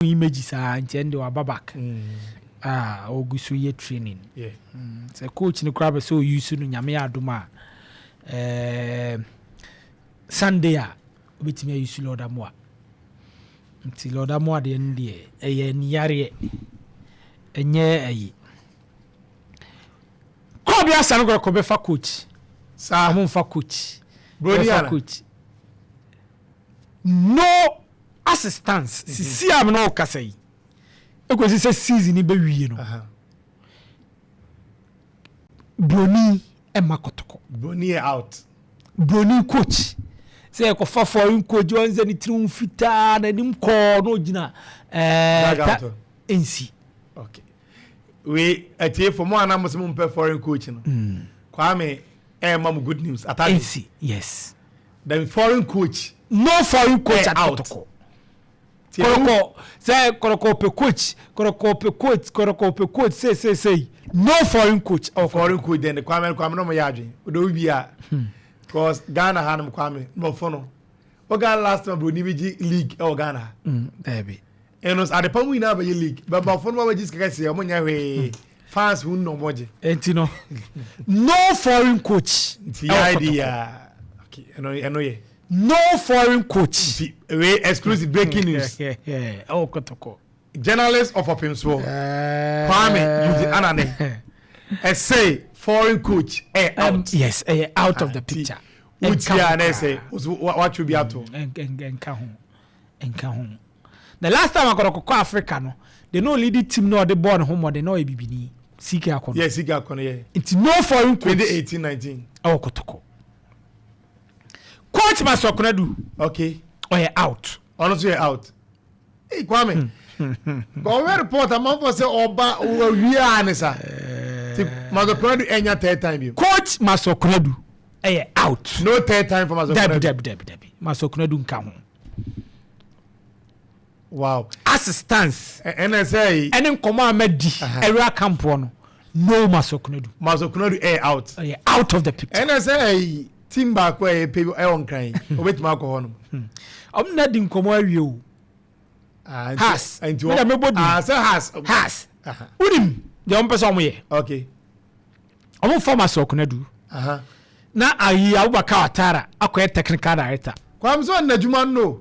Image saa nti ɛnde waba back a ɔgu so yɛ training. Sɛ coach no koraa bɛ sɛ ɔyi no, Nyame yɛ adom a, Sunday a wobɛtumi ayi so Lord Amoa. Nti Lord Amoa deɛ no deɛ, ɛyɛ niyareɛ, ɛnyɛ ayi kɔɔ bi asa no kɔkɔ bɛfa coach. Saa. Ɔmo nfa coach. Broni bɛfa ana? Coach no assistance sisi a mene ɔkasa yi ekosi sɛ season ni bɛwie no, broni ɛma Kɔtɔkɔ. Broni yɛ out. Broni coach sɛ yɛkɔfa foreign coach, wɔn sɛ ne tiri ho fitaa, n'anim kɔɔ na ogyina Dugout. Ta nsi. Okay, wei atiefo mo anam sɛ mo mpɛ foreign coach no, Kwame ɛɛma mo good news atade. Nsi, yes. The foreign coach No foreign coach at out. Kɔtɔkɔ. Kɔtɔkɔ sɛ Kɔtɔkɔ pɛ coach, Kɔtɔkɔ pɛ coach, Kɔtɔkɔ pɛ coach sei sei sei, no foreign coach ɛwɔ. Foreign coach then Kwame no mo yɛ adwene o de obi a, because Ghana ha nom, Kwame mbɔfo no o, Ghana last time broni bi gye league ɛwɔ Ghana ha? Dɛbi. Ɛno adepa mu nyinaa bɛyɛ league bɛbɔfo no bɛgye sika kɛseɛ, ɔmo nyɛ hwee, fans hu na ɔmo gye. Nti no foreign coach nti ɛwɔ yɛ adi Kɔtɔkɔ. Ya, okay, ɛno yɛ No foreign coach. Nti wei exclusive breaking news. Ɛwɔ Kɔtɔkɔ. Journalist of Ɔpemsoɔ Kwame Eugene Anane ɛsɛ foreign coach ɛ out. Yes, ɛyɛ out of the picture. Wotia na ɛsɛ watwo bi ato. Nka ho, nka ho. The last time Akɔtɔkɔ kɔ Africa no, the no lead team na ɔde bɔɔl ne ho mmɔden na ɔyɛ bibini sike akɔ no. Yɛ sika akɔ no yɛ. Nti no foreign coach 2018-19. Ɛwɔ Kɔtɔkɔ. Coach Maxwell Konadu ɔyɛ out. Ɔno nso yɛ out. Ee, Kwame kɔwé report amanfo sɛ ɔba ɔwie a ne sa ti Maxwell Konadu ɛnya third time bi. Coach Maxwell Konadu ɛyɛ out. No third time for Maxwell Dabi. Konadu. Dabi, dabi, dabi, Maxwell Konadu nka ho. Assistance ɛnna sɛ yi ɛne nkɔmɔ a madi ɛwura campoɔ no, Maxwell Konadu. Maxwell Konadu ɛyɛ out. Ɔyɛ out of the picture. Ɛnna sɛ yi team baako a ɛyɛ pɛ ɛwɔ Nkran yi, obetumi akɔ hɔ nom. Ɔmo na di nkɔmɔ awie o. Ah, Hearts. nti Me na mebɔ din. Ah, sɛ Hearts. Hearts wonim deɛ ɔmo pɛ sɛ ɔmo yɛ. Ɔmo fa Maxwell Konadu na ayi Abubakar Watara akɔyɛ technical director. Kwame sɛ ɔnna adwuma no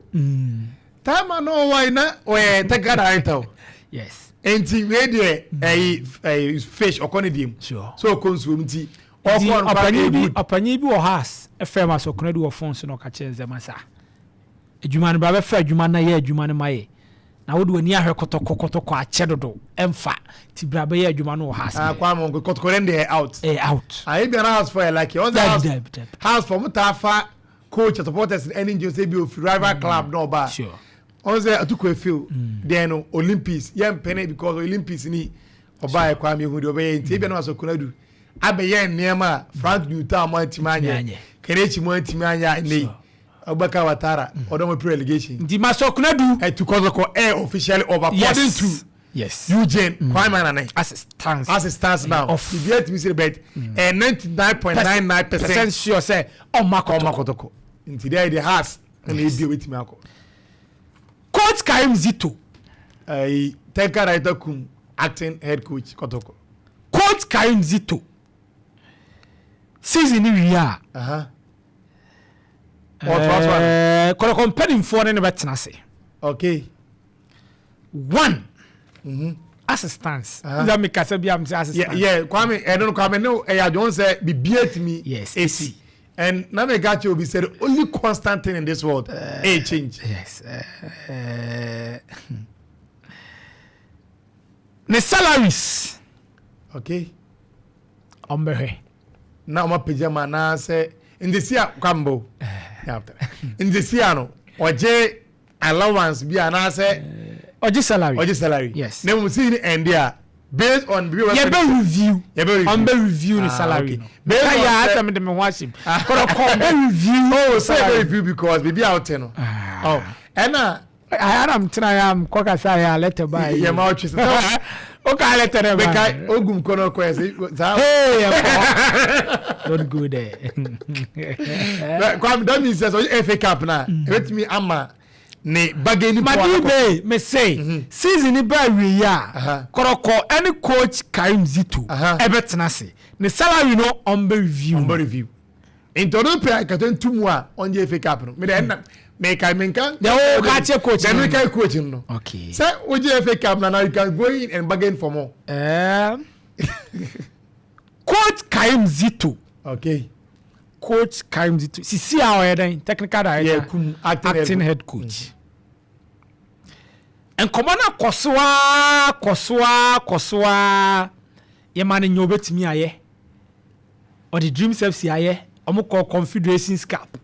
time a na ɔwɔ yi na ɔyɛ technical director o. Nti wei deɛ ɛyi fish ɔkɔ ne deɛ mu. So ɔkɔ nsuo mu nti nti ɔkɔ no ɔpanyin ɛyɛ bi good. Ɔpanyin bi wɔ Hearts ɛfɛ Maxwell Konadu wɔ phone so na ɔka kyerɛ nsɛm asa adwuma no ba bɛfɛ adwuma no, yɛ adwuma no ma yɛ na wode w'ani ahwɛ Kɔtɔkɔ, Kɔtɔkɔ akyɛ dodo, ɛmfa ti bra bɛyɛ adwuma no wɔ Hearts. Ah, Kwame Kɔtɔkɔ ne deɛ out. Ɛyɛ out. Ah, ebi ana Hearts fo yɛ like ɔn sɛ Dabi. Hearts Dabi, dabi. Hearts fo mo taa fa coach supporters ɛne ngye sɛ bi ofiri rival club na ɔba. Ɔn sɛ Atukɔ efil deɛ no Olympics yɛ mpene because Olympics ni ɔba yɛ Kwame ehu deɛ ɔbɛyɛ, nti ebi ana Maxwell Konadu abɛyɛ nneɛma a Frank Newton mo antimi anyɛ, anyɛ. Kenechi mo antimi anyɛ a ne yi Abubakar Watara ɔdɔm pre relegation. Nti Maxwell Konadu ɛtu Kɔtɔkɔ ɛ officially off according to Eugene Kwame Anane. As it stands. As it stands now. Off. Ibi etimi sɛ bet ɛ 99.99% percent sure sɛ ɔma ɔma Kɔtɔkɔ. Kɔtɔkɔ nti deɛ yɛ Hearts ɛna ebi obetumi akɔ. Coach Karim Zito. Ɛyi technical director cum acting head coach Kɔtɔkɔ. Coach Karim Zito, season ni wie a, Ɔtoa so ana? Kɔtɔkɔ mpanimfoɔ ne bɛtena ase. One assistance nza mi kasa bi am sɛ assistance. Yeah, Kwame ɛno no, Kwame ne ɛyɛ adwon sɛ bibi etumi esi and na mi ka kyerɛ obi sɛ the only constant thing in this world ɛyɛ change. Yes, ne salaries ɔmbɛhwɛ. Na ɔmo apagya mu anaasɛ ndesi a Kwame bo ndesi a no ɔgye allowance bi anaasɛ ɔgye salary. Ɔgye salary. Yes. Na emu si ni ɛndi a based on bibi wɔ yɛbɛ review. Yɛbɛ review. Ɔmbɛ review ne Ah, salary okay. no. Based on Ka yɛ asɛm de me ho ahyem Kɔtɔkɔ ɔmbɛ review. Oh, sɛ yɛbɛ review because bibi a ɔte no. Ah. Oh, ɛna Ayara tena yɛ am kɔ kasa yɛ a letter ba yi. Yɛ ma ɔtwe sɛ O ka letter ne ba. Bɛka ogum kɔ no kɔ yɛ sɛ saa. Hey, ɛkɔ. Don't go there. Kwame, that means sɛ ɔyɛ FA Cup na ebetumi ama. Ne bargaining power. Madi bey me se season ni ba awie yi a, Kɔtɔkɔ ɛne coach Karim Zito ɛbɛtena ase. Ne salary no ɔmbɛ review. Ɔmbɛ review. Nti ɔno pɛ akatɔ ntu mu a ɔngye FA Cup no. Mede ɛnna meka menka. Deɛ o ka kyerɛ coach no. Deɛ meka coach no. Okay. Sɛ wogye FA Cup na now you can go in and bargain for more. Coach Karim Zito. Okay. Coach Karim Zito. Sisi a ɔyɛ dɛn technical director. Yeah, kum acting, acting head coach. Nkɔmɔ no akɔ so aa kɔ so aa kɔ so aa, yɛma no nyɛ, obetumi ayɛ. Ɔde Dreams FC ayɛ, ɔmo kɔ Confederations Cup.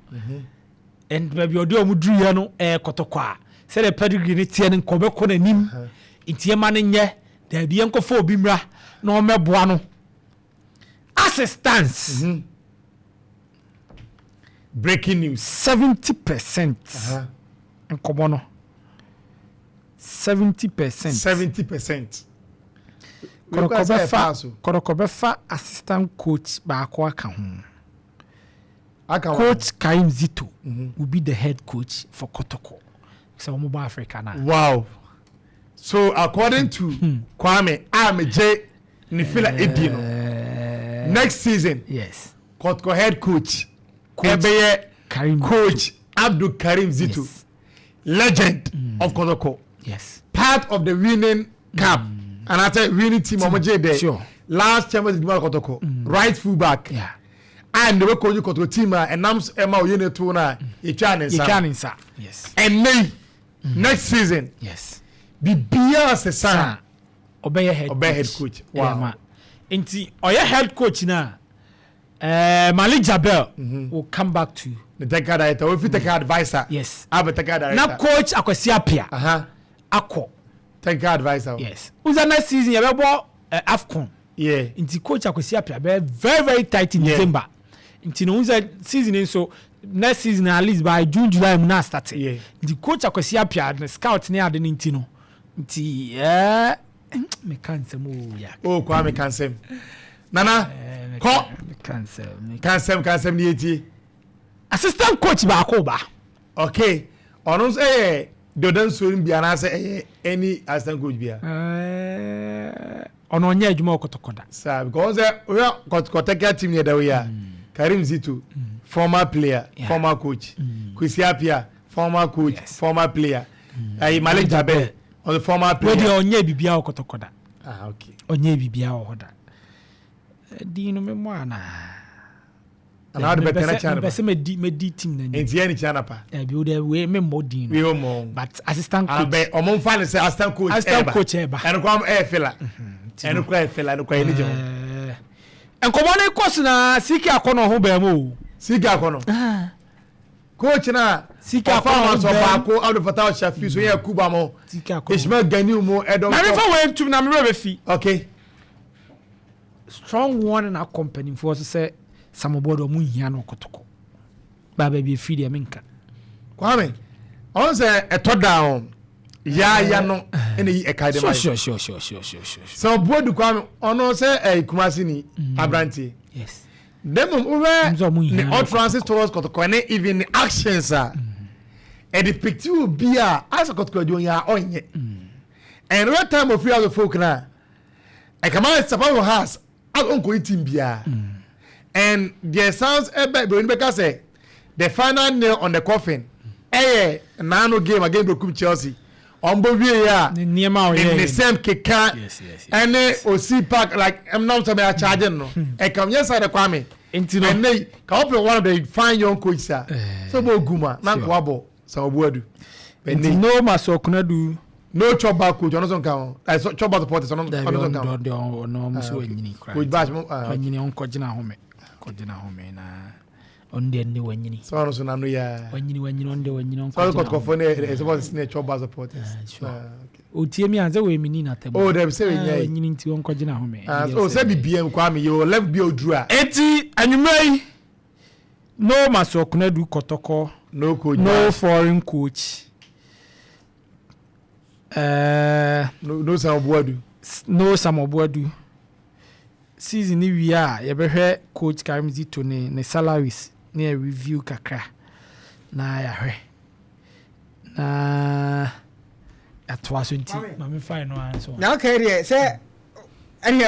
And baabi ɔde ɔmo duruyɛ no, ɛyɛ Kɔtɔkɔ a sɛdeɛ pedigree ne teɛ no nkɔ bɛkɔ n'anim, nti yɛma no nyɛ. Daabi, yɛnkɔfa obi mmra na ɔmmɛboa no. Assistance. Breaking news. 70%. Nkɔmɔ no 70%. 70%. Kɔtɔkɔ bɛfa assistant coach baako aka ho. Aka ho. Coach Karim Zito will be the head coach for Kɔtɔkɔ sɛ wɔn bɔ Africa na. Wow, so according to Kwame a megye ne fila edi no, next season Kɔtɔkɔ head coach ɛbɛyɛ Karim. Coach Abdul Karim Zito, legend of Kɔtɔkɔ, part of the winning cup and after winning team ɔmo gye the last Champions League Kɔtɔkɔ right full back a ne bɛ kɔ Kɔtɔkɔ team a ɛnam so ɛma oye ne to na etwa ne nsa. Yɛtwa ne nsa, yes. Ɛnɛ yi, next season, bibiara sesa. Saa ɔbɛyɛ head Ɔbɛyɛ head coach. Wow. Wow. Nti ɔyɛ head coach na Malik Jabel will come back to the technical director, ofi technical adviser abɛ technical director. Na coach Akwasi Apia akɔ technical adviser. Yes, usa next season yɛbɛbɔ AFCON. Nti coach Akwasi Apia bɛyɛ very very tight in December, nti no sɛ season nso next season, at least by June, July mu na start. Nti coach Akwasi Apia ne scout ne ade ne, nti no nti meka nsɛm o ya. O Kwame, kansɛm nana kɔ. Meka nsɛm. Kansɛm, kansɛm ne yɛtie. Assistant coach baako ba. Okay, ɔno nso ɛyɛ deɛ ɔda nsuo no bi anaasɛ ɛyɛ any assistant coach bia? Ɔno ɔnyɛ adwuma wɔ Kɔtɔkɔ da. Saa because sɛ oyɛ Kɔtɔkɔ technical team yɛ da wo yi a, Karim Zito, former player, former coach, Kwesi Apia, former coach, former player, ayi Malik Jabel, ɔno former player. Wei deɛ ɔnyɛ biribiara wɔ Kɔtɔkɔ da. Ah, okay. Ɔnyɛ biribiara wɔ hɔ da. Din no memmɔ anaa? Anaa wode bɛtɛnɛ kyɛn? Mepɛ sɛ mɛdi team n'anim. Nti yɛ ne kyɛn anapa. Dabi, wo deɛ wei memmɔ din no. No wei mɔ. But assistant coach. Abɛ ɔmo nfa ne sɛ assistant coach. Assistant coach ɛɛba. Ɛno kora ɛyɛ fila, ɛno kora ɛyɛ fila, ɛno kora yɛ ne gye ho. Nkɔmɔ ne kɔ so na Siki akɔ ho bɛn mu o. Siki akɔ no coach na Siki ɔfa akɔ wɔn sɔ bɛn. Baako Abdul Fatah Shafi so yɛ Kuba mo. Siki akɔ. Ismail Ganiu mo ɛdɔm. Na mefa wei ntum na mewɛ bɛ fi. Strong one na akɔ mpanimfoɔ so sɛ samobɔ de ɔmo nhia no Kɔtɔkɔ baa baabi efiri deɛ menka. Kwame, ɔn sɛ ɛtɔ down yaaya no ɛna yi ɛka de ma yi. Sure. Sɛ ɔbuo du Kwame, ɔno sɛ ɛyɛ Kumasi ni aberanteɛ dem wobɛ Nso ɔmo nhia ne no. Utterances towards Kɔtɔkɔ ne even ne actions a ɛde picture obi a asɛ Kɔtɔkɔ adi ɔnyɛ a ɔnyɛ, and real time of Hearts of Oak na ɛkama sapa wɔ Hearts a ɔnkɔ team biara, and deɛ sounds ɛbɛ broni bɛka sɛ the final nail on the coffin ɛyɛ naano game against Berekum Chelsea, ɔnbɔ wie a Ne nneɛma a ne ɔyɛ ne sɛm keka ɛne osi park like ɛnam sɛ bɛyɛ charge no ɛkam yɛ sɛ de Kwame. Nti no ɛnɛ yi ka wɔpɛ one of the fine young coaches a sɛ ɔbɛ ogu mu a na nko abɔ sɛ ɔbu adu. Nti Ɛnɛ yi no maso ɔkunadu. No chop back coach, ɔno nso nka ho ɛ chop back supporters, ɔno Dabi. ɔno nso nka ho. Ɔno deɛ ɔno ɔmo so Ah, okay. wanyini koraa. Coach Bash mo, ah, okay. Wanyini, ɔnkɔgyina home, kɔgyina home na ɔno deɛ ne wanyini. Sɛ ɔno nso n'ano yɛ Wanyini, ɔno deɛ wanyini. Sɛ ɔno Ɔnkɔgyina home. Kɔtɔkɔfo ne ɛ supporters ne chop back supporters. Ah, sure. Ah, okay. Otie mi a sɛ wei mi ni n'atɛm. Oh, dabi, sɛ wei nyɛ yi. Wanyini nti ɔnkɔgyina home. Ah, oh, sɛ bibia Kwame yɛ o left bi oduru a. Eti anwummerɛ yi, no maso ɔkunadu Kɔtɔkɔ. No coach. No Bash. Foreign coach. No Sam Obuadu. No Sam Obuadu. Season ni wie a, yɛbɛhwɛ coach Karim Zito ne salaries ne yɛ review kakra na yɛahwɛ. Na yɛatoa so, nti maame fa no ara nso. Na okay deɛ, sɛ